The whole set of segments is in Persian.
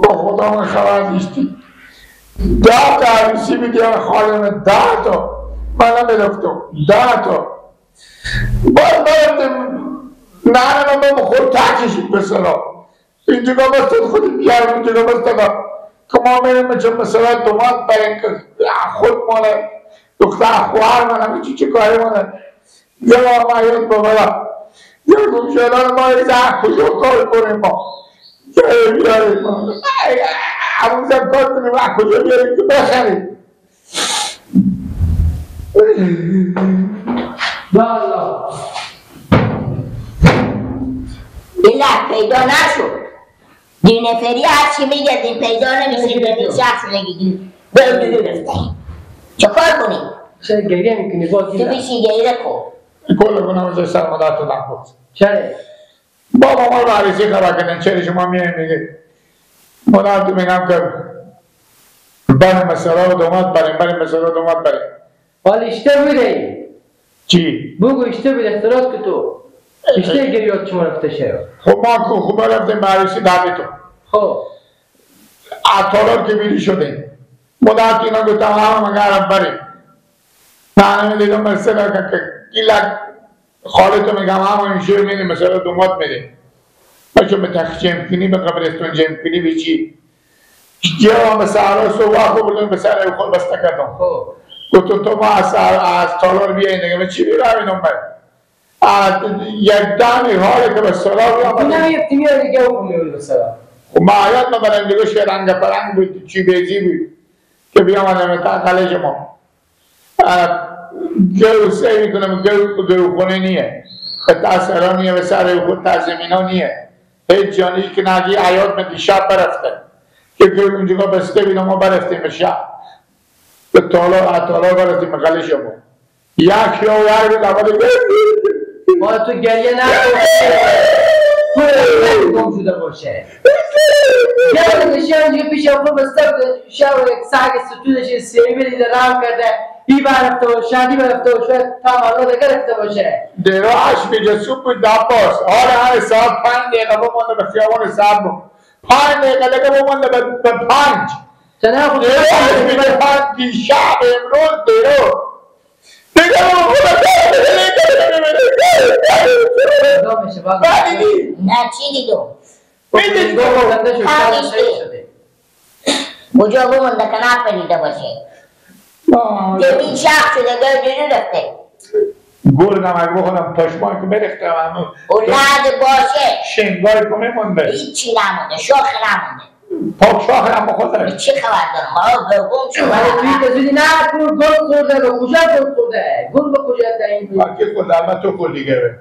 با خدا من خبر نیستی 10 تا عروسی میدیم خالم 10 تا من نمیرفتم 10 تا باز برفتیم نه من با خود تکشید به صلاح اینجا بستد خودی بیارم اینجا بستد که ما میریم چون مثلا دومات بریم که خود ماله دختر خواهر من همه چی چه کاری مانه یه بار من یاد بابا یه گمشدان ما یه کجا کار کنیم ما یه بیاریم ما همون کار کنیم از کجا بیاریم که بخریم والا ایلا پیدا نشد دینفری هرچی میگردیم پیدا نمیشیم ببین شخص نگیدیم به دورو رفته چه کار کنیم؟ چرا گریه میکنی باز تو بیشی گریه کن کل کنم از سر مادر تو نکن چرا؟ بابا ما رو عروسی خبر کردن چرا شما میاییم میگه مادر تو میگم که بریم مسئله و دومات بریم بریم مسئله و دومات بریم حال اشته بوده چی؟ بگو اشته بوده اختلاط که تو اشته گریات شما رفته شد خب ما خوب رفتیم به عروسی دعوی تو خب عطارات که بیری شده مادر تو اینا گفتم همه مگرم بریم نه نمیدیدم مثلا که گیلک خاله تو میگم همه میشه میریم مثلا دومات میریم بچه به تخت جمکنی به قبرستون جمکنی به چی یه به سهرا صبح خود بردم به سر خود بسته کردم گفتم تو ما از تالار بیاین دیگه من چی بیرم اینم بر یک دمی حاله که به سرا بیام نه میفتی میاد دیگه او میاد به سرا خب ما حیات نبرم دیگه شی رنگ پرنگ بود چی بیزی بود که بیام آدم تا خلج ما گرو سعی میکنم گرو گرو خونه نیه به تاثیرا نیه به سر خود تازمینا نیه هیچ جانی که نگی حیات من دیشب برفته که گرو اونجا بسته بینم ما برفتیم به شب به تالار برفتیم به خلج ما یک یا یک بود اول ما تو گریه نکن تو گم شده باشه گریه نشیم دیگه پیش خود بسته بوده شب یک سگ ستودش سیمی دیده رم کرده ای برفته و شدی برفته و شاید تمام دیگه رفته باشه دیرو 8 بجه صبح بود عباس آره همه ساعت 5 دقیقه بمانده به خیابان سب 5 دقیقه دیگه بمانده به 5 چرا خود دیرو 8 بجه 5 دیشب امروز دیرو دیگه نه چی دیدم؟ کجا بمونده که نپریده باشه زمین شخص شده گل دورو رفته گل نمک بخورم پشمای که برخته اولاد باشه شنگای که میمونده هیچی نمونده شاخ نمونده پاک شاخ هم بخورده چی خبر دارم؟ حالا گم شد توی که زودی نه گل خورده به کجا گل خورده گل به کجا این کی خورده البته تو خورد دیگه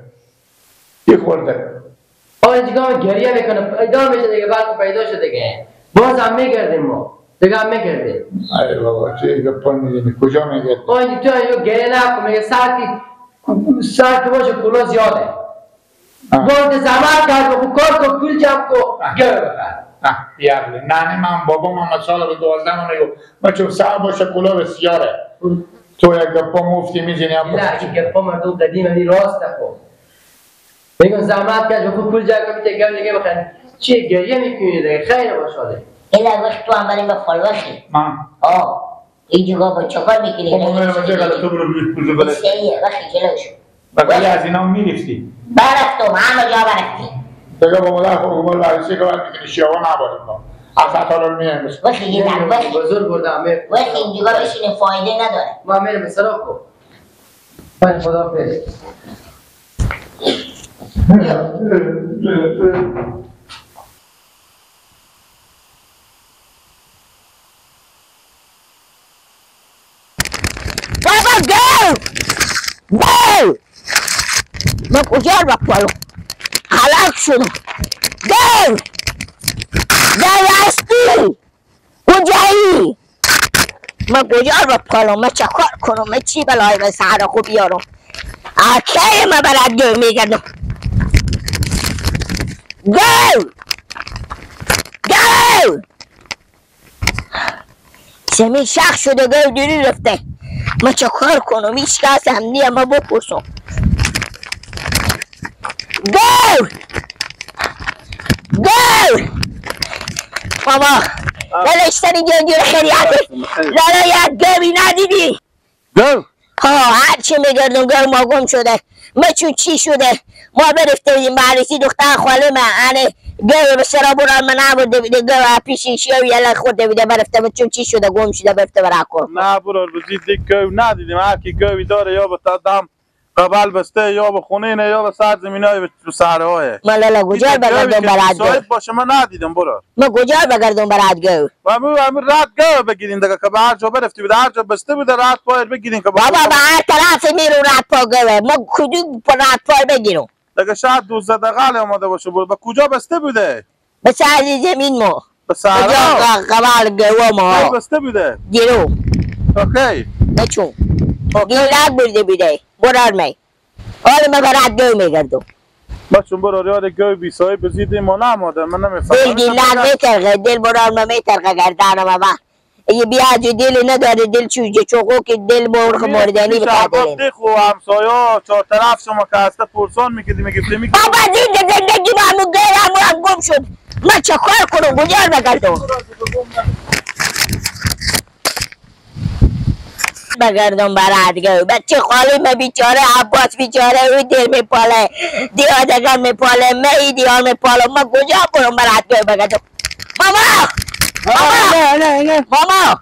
کی خورده آه اینجا گریه میکنه پیدا میشه دیگه بعد پیدا شد دیگه باز هم میگردیم ما دیگه هم میگردیم ای بابا چه گپا میزنی کجا میگردی آه اینجا تو اینجا گریه نکن میگه ساعتی باشه پولا زیاده باید زحمت کرد بخو کار کن پول جمع کن گره بخر نه بیعقلی نه من بابا من سال به 12 من میگو من چون سر باشه کلا بسیاره تو یک گپا مفتی میزنی نه این گپا مردم قدیم همی راست خب میگم زحمت کرد بخو پول جمع کن میته گره دیگه بخر چی گریه میکنی دیگه خیلی باشه ایلا وقت تو هم بریم به خلوخی من آه اینجا با چه کار میکنی؟ خب من میرم غلط تو برو برو برو وقتی جلو شو ولی از اینا میرفتی برفتم همه جا برفتیم دیگه با مادر خود مال عروسی که باید میکنی شیعه نباریم ما از حتی میایم وقتی یه در وقتی بزرگ بردم وقتی اینجا بشینیم فایده نداره ما میرم سراغ کن من خداحافظ بابا گو گو من کجا رفتم هلاک شدم گو گو هستی کجایی من کجا رفتم من چه کار کنم من چی بلای به سر خوب بیارم اکی من برات گو میگردم گو گو زمین شخ شده گو دوری رفته من چه کار کنم هیچ کس هم نیم من بپرسم گو گو ماما ولشتنی جون خیریت لالا یک گوی ندیدی؟ گو؟ ها هرچی میگردم گو ما گم شده. ما چون چی شده؟ ما برفته بودیم به دختر خاله من انه گو به سرا بران من نبوده بیده گو پیش شیو یلا خورده بیده برفته من چون چی شده گم شده برفته برا کن. نه برار بزید دیگ گو ندیدیم. هر کی گوی داره یا به دم قبل بسته یا به خونه نه یا به سر زمینای به صحراهای. من لالا کجا بگردم برات گو؟ صاحب باشه من ندیدم برار. من کجا بگردم برات گو؟ و همین رد گو بگیرین دیگه که به هر جا برفتی بوده هر جا بسته بوده رد پای بگیرین که بابا به هر طرف میرو رد پا گوه. ما کدوم رد پای بگیرم؟ دیگه شاید 12 دقیقه آماده باشه برو. به کجا بسته بوده؟ به سر زمین ما. به صحرا؟ قبل گو ما. بسته بوده؟ گیرو. اوکی. نچون. گیرک برده بوده. برار می. حالا من برات گو میگردم. بچون برار یاد گو بی صاحب بزیدیم ما نماده من نمیفهمم. دل گیلک میترقه دل برار من میترقه گردنم من. یه بیاجو دل نداره دل چوجه چوکو که دل مرغ مردنی بخاطر. دیخ و همسایه چهار طرف شما که هسته پرسان میکردی میگفتی میگفتی. بابا زنده زندگی ما همون گیر هم گم شد. من چه کار کنم کجا بگردم؟ بگردم برات گو بچه خالی من بیچاره عباس بیچاره او دل میپاله دیادگان میپاله می دیار میپاله. من کجا برم برات گو بگردم؟ ماما ماما ماما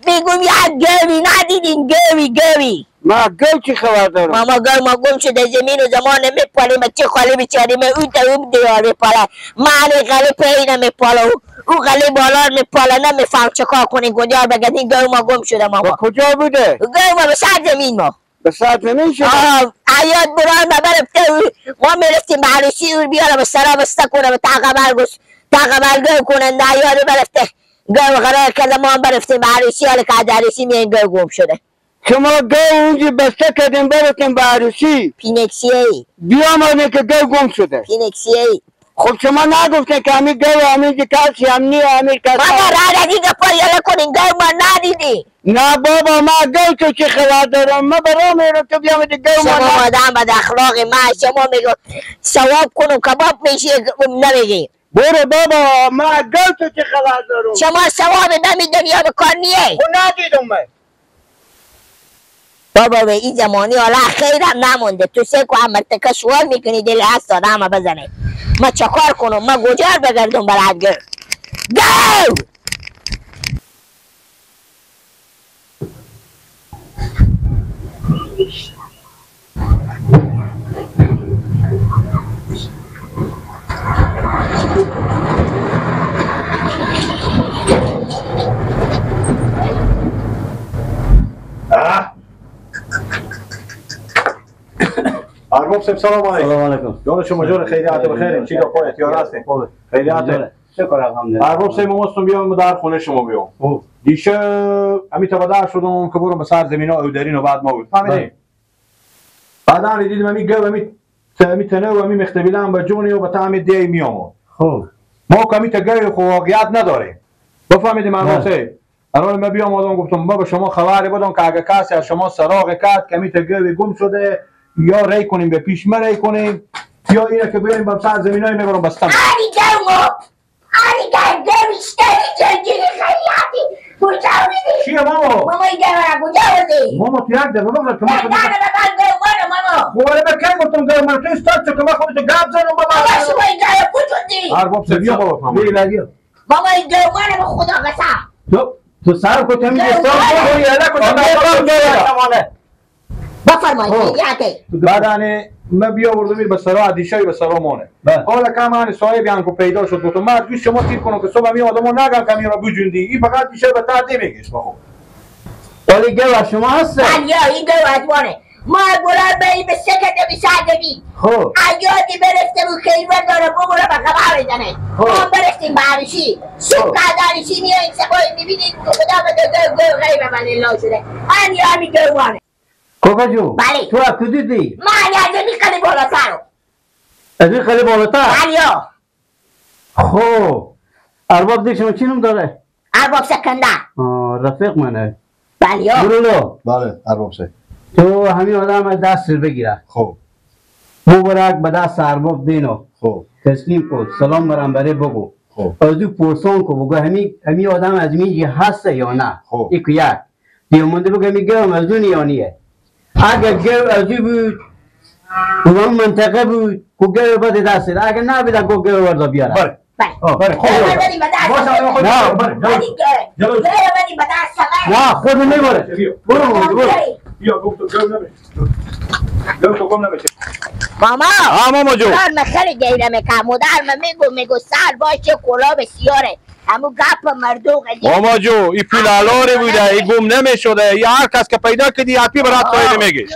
میگم یک گوی ندیدین؟ گوی گوی ما گو چی خبر دارم؟ ماما گو ما گم شده زمین و زمان میپاله. بچه خالی بیچاره من او تا اون دیار میپاله من غلی پایین میپاله او غلی بالا میپاله. نمیفهم چه کار کنین کجا بگردین. گو ما گم شده ماما. کجا بوده؟ گو ما به سر زمین ما. به سر زمین شده؟ عیاد بران ما برفته ما میرفتیم به عروسی او بیاره به سرا بسته کنه به تاقه برگو کنن عیاد برفته گو قرار کرده ما هم برفتیم به عروسی. حالا که از عروسی میایم گو گم شده. شما گو اونجا بسته کردیم برفتیم به عروسی پینکسیه ای بیامدیم که گو گم شده. پینکسیه ای. خب شما نگفتین که همین گو همین کسی هم نی همین کسی. بابا رد از این گپا یله کنین گو ما ندیدی. نه بابا ما گو تو چه خبر دارم؟ ما برام میرم تو بیامدی گو ما. شما آدم بد اخلاق ما شما میگو ثواب کنم کباب میشی نمیگی. برو بابا ما گو تو چه خبر دارم؟ شما ثواب نمیدونی یا به کار نیه. خب ندیدم من. بابا به این زمانی حالا خیرم نمونده. تو سه کو مرتکه سوال میکنی دل هست آدم بزنه. ما چه کار کنم؟ ما کجا بگردم برات گو؟ گو ارباب صاحب سلام علیکم. سلام علیکم. جان شما جور خیریت بخیر. چی گپایت یار هستین؟ خیریت. شکر الحمدلله. ارباب صاحب ما بیام در خونه شما بیام. دیشب همین تا بدر شدم که برم به سر زمینا اودرین و بعد ما بود. فهمیدی؟ بعدا دیدیم همین گو همین تنه و همین مختبیلم به جونی و به طعم دی میام. خب ما کمی تا گوی خو واقعیت نداریم. بفهمیدیم ارباب صاحب. الان من بیام آدم گفتم ما به شما خبر بدم که اگه کسی از شما سراغ کرد کمی تا گوی گم شده یا ری کنیم به پیش ما ری کنیم یا اینه که بیایم به سر زمینای میبرم بستم. آری گو آری گو بیشتری جنگی خیاطی کجا بودی؟ چیه ماما؟ ماما این گو کجا بودی؟ ماما تو یک دفعه بگو که ما نه نه نه گو ماما. خب به کی گفتم گو من تو استاد چه که من خودت گپ زدم بابا. بابا شما این گو کجا ارباب صاحب بیا بابا فهم. بابا این گو من به خدا قسم. تو سر کو تمی استاد کو یلا کو بفرمایید یاتی. بعد ما بیا آوردم به سرا دیشای به سرا مونه. حالا که من صاحب یانکو پیدا شد گفتم من از شما تیر کنم که صبح می آدمو نگم که میرا بجوندی این فقط دیشای به تعدی میگیش بخو. ولی گو شما هست؟ یا این گو ادوانه. ما بلند به این به سکت به سردمی. خب عیادی برفته بود خیلی داره ببره به خبر بزنه. ما برفتیم به عروسی. صبح بعد عروسی میاییم سبایی میبینیم خدا به دو گو غیب من الله شده. من یا همین گوانه. کوکا جو بله. تو از کجا دیدی؟ من از این خیلی بالاتر. از این خیلی بالاتر؟ بله. خب ارباب دیگه شما چی نوم داره؟ ارباب سکنده. رفیق منه. بله. برولو. بله ارباب سه. تو همین آدم دست بگیره. خب مبارک به دست ارباب دینو. خب تسلیم کن. سلام برم برای بگو. از او پرسان کو بگو همی آدم از میجی هسته یا نه. ایک یک دیومونده بگو همی گوم از اون یا نیه. اگر گو از او بود و اون منطقه بود کو گو بده دست، اگر نه بده گو گو وردا بیاره. بله بله خب نه خود نمیبره. برو برو بیا گفت گو نمیشه، گو تو گم نمیشه. ماما ماما جو من خیلی گیره میکنم، مادر من میگو سر باشه کلا بسیاره همو گپ مردم. ماما جو این پول الاری بوده، این گم نمیشده، این هر کس که پیدا کردی حتمی برات فایده میگیش.